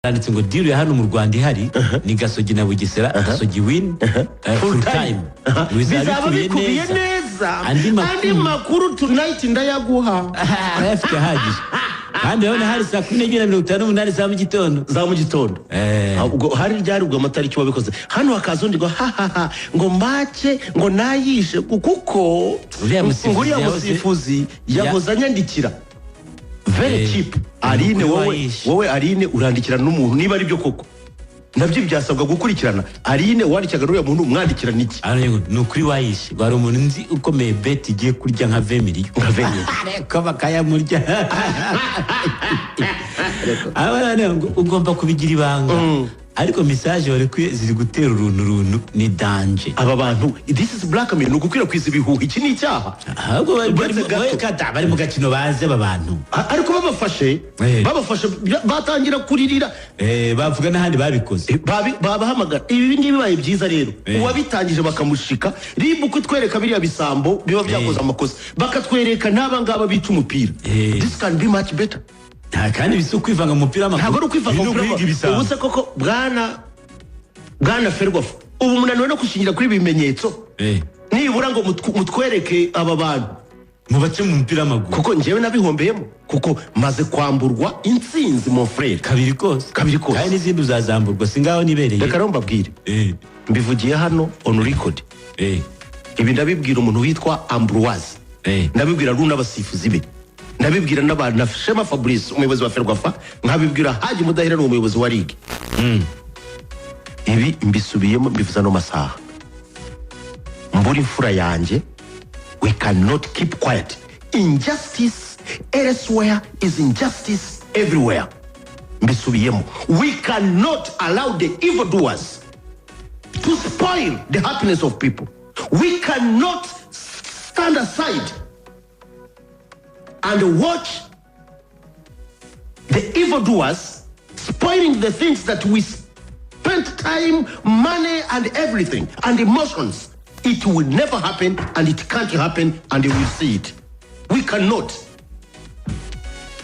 Handitse ngo deal ya hano mu Rwanda ihari ni Gasogi na Bugesera, Gasogi win full time. Bizaba bikubiye neza. Andi makuru. Andi makuru tonight ndayaguha. Arayafite ahagije, kandi urabona hari saa 12:58 za mu gitondo. Za mu gitondo. Ubwo hari ryari, ubwo amatariki wabikoze hano, hakaza undi ngo hahaha, ngo make ngo nayishe kuko Uriya musifuzi ngo uriya musifuzi yahoze anyandikira very cheap. Aline, Umukuru wowe wayishe. Wowe Aline, urandikira n'umuntu, niba ari byo koko nabyo byasabwa gukurikirana. Aline, wandikiraga n'uriya muntu, umwandikira niki? Ariko ngo ni ukuri wayishe, ngo hari umuntu nzi ukomeye, bet igiye kurya nka 20 miliyo. Nka 20 miliyo. Ariko bakayamurya. Abana ngo ugomba kubigira ibanga, ariko message bari ziri gutera uruntu runtu, ni danger. Aba bantu, this is blackmail, ni ugukwirakwiza ibihuha, iki ni icyaha. Ahubwo bari Uretse gato. Wowe kata, bari mu gakino, baze aba bantu. Ariko babafashe, babafashe batangira kuririra. Bavuga n'ahandi babikoze. Babahamagara. Ibi ngibi bibaye byiza rero, uwabitangije bakamushika. RIB uko itwereka biriya bisambo biba byakoze amakosa, bakatwereka n'aba ngaba bica umupira, this can be much better. Nta kandi bisa ukwivanga mu mupira w'amaguru. Ntabwo ari ukwivanga Ibi ni mu mupira uguhiga w'amaguru. ibisambo. Ubu se koko, bwana Ferwafa, ubu munaniwe no gushingira kuri ibi bimenyetso, nibura ngo mutwereke aba bantu, mubace mu mupira w'amaguru? Kuko njyewe nabihombeyemo, kuko maze kwamburwa intsinzi, mon frère. Kabiri kose. Kabiri kose. Kandi n'izindi uzazamburwa, si ngaho nibereye. Reka rero mbabwire, mbivugiye hano on record, ibi ndabibwira umuntu witwa Ambroise, ndabibwira Ru n'abasifuzi be, ndabibwira n'abantu na Shema Fabrice, umuyobozi wa Ferwafa, nkabibwira Haji Mudahira, ni umuyobozi wa ligue. Ibi mbisubiyemo, mbivuze ano masaha, mbura imfura yanjye. We cannot keep quiet. Injustice elsewhere is injustice everywhere. Mbisubiyemo, we cannot allow the evildoers to spoil the happiness of people. We cannot stand aside and watch the evildoers spoiling the things that we spent time, money, and everything, and emotions. It will never happen, and it can't happen, and we will see it. We cannot.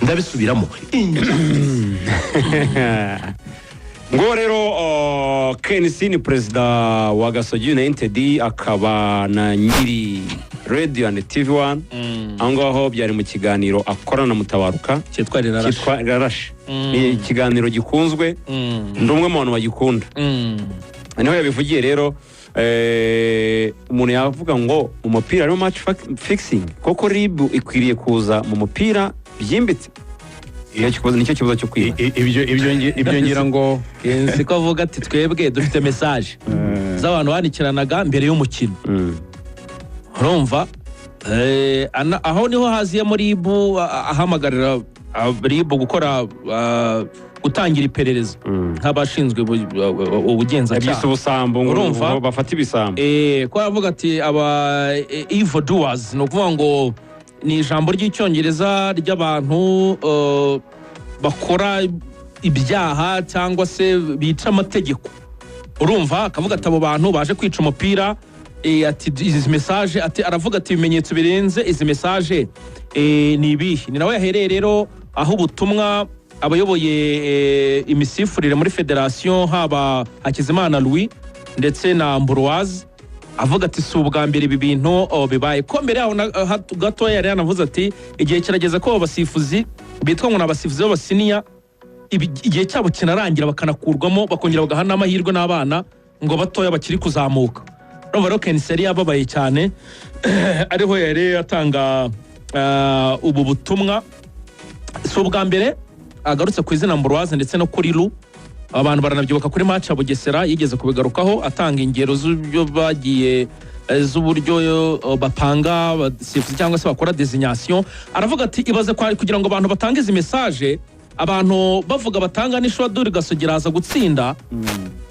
Ndabisubiramo, injustice. Ngo rero KNC ni perezida wa Gasogi United, akaba na nyiri Radio and TV One. Aho ngaho byari mu kiganiro akorana na Mutabaruka cyitwa Rirarashe. Cyitwa Rirarashe. Ni ikiganiro gikunzwe, ndi umwe mu bantu bagikunda. Niho yabivugiye rero. Umuntu yavuga ngo mu mupira harimo match fixing koko? RIB ikwiriye kuza mu mupira byimbitse. Nicyo kibazo cyo kwiba. Ibyo ngira ngo Kenzi ko avuga ati twebwe dufite message z'abantu bandikiranaga mbere y'umukino. Urumva, aho niho haziyemo RIB, ahamagarira RIB gukora, gutangira iperereza nk'abashinzwe ubugenzacyaha. Yabyise ubusambo ngo Urumva? ngo bafate ibisambo. Ko aravuga ati aba evil doers, ni ukuvuga ngo ni ijambo ry'Icyongereza ry'abantu bakora ibyaha cyangwa se bica amategeko. Urumva, akavuga ati abo bantu baje kwica umupira. Ati izi message, ati aravuga ati ibimenyetso birenze izi message ni ibihe? Ni nawe yahereye rero aho ubutumwa abayoboye imisifurire muri federasiyo, haba Hakizimana Louis ndetse na Ambroise, avuga ati si ubwa mbere ibi bintu, oh, bibaye, ko mbere yaho gatoya yari yanavuze ati igihe kirageze ko abo basifuzi bitwa ngo ni abasifuzi b'abasiniya, igihe cyabo kinarangira, bakanakurwamo, bakongera bagaha n'amahirwe n'abana ngo batoya bakiri kuzamuka. Urumva rero KNC yari yababaye cyane, ariho yari atanga ubu butumwa. Si ubwa mbere agarutse ku izina Ambroise ndetse no kuri Lu. Abantu baranabyibuka kuri match ya Bugesera yigeze kubigarukaho, atanga ingero z'ibyo bagiye, z'uburyo bapanga abasifuzi cyangwa se bakora désignation. Aravuga ati ibaze kugira ngo abantu batange izi message, abantu bavuga batanga n'ishwaduri, Gasogi aza gutsinda.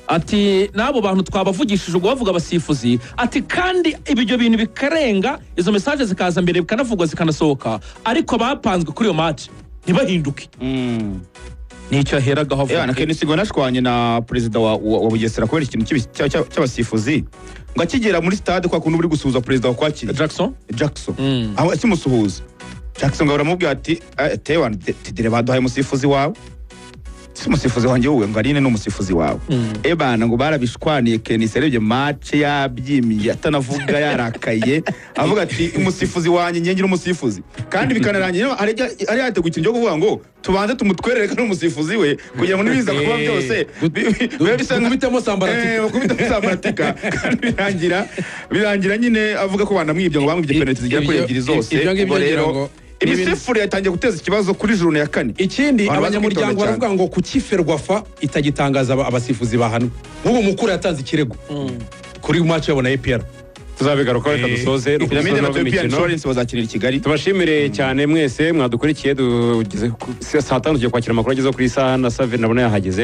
Ati n'abo bantu twabavugishije, ubwo bavuga abasifuzi. Ati kandi ibyo bintu bikarenga, izo message zikaza mbere, bikanavugwa, zikanasohoka, ariko bapanzwe kuri iyo match ntibahinduke. Nicyo aheragaho avuga. Na KNC ngo yanashwanye na perezida wa Bugesera kubera ikintu cy'abasifuzi, ngo akigera muri stade, kwa kundi uri gusuhuza perezida wakwakiriye. Jackson. Jackson. Aho akimusuhuza, Jackson ngo baramubwira ati "Eh, tewa tidire baduhaye umusifuzi wawe." Si umusifuzi wanjye wowe, ngo Aline ni umusifuzi wawe. Ebana, ngo barabishwaniye. KNC yarebye match yabyimiye, atanavuga, yarakaye, avuga ati: "Umusifuzi wanjye, ngengira umusifuzi." Kandi bikanarangira hari yateguye ikintu cyo kuvuga ngo tubanze tumutwerere ko ari umusifuzi we, kugira ngo nibiza kuba byose bibe bisa Dukubitemo sambaratika. Bakubitemo sambaratika. Kandi birangira nyine avuga ko banamwibye, ngo bamwibye penalty zigera kuri ebyiri zose. Ibyo ngibyo Ubwo ngira rero ngo ni ibintu- imisifurire yatangiye guteza ikibazo kuri journée ya kane. Ikindi, Abantu bazi abanyamuryango kwitonda. baravuga ngo kuki FERWAFA itagitangaza abasifuzi bahanwe? Nk'ubu Mukuru yatanze ikirego kuri match yabo na APR. Tuzabigarukaho, reka dusoze. Pyramide na Dusoze Ethiopia imikino. Insurance bazakinira i Kigali. Tubashimire cyane mwese mwadukurikiye. Tugeze saa 5, tugiye kwakira amakuru ageze kuri isaha na Save, nabona yahageze.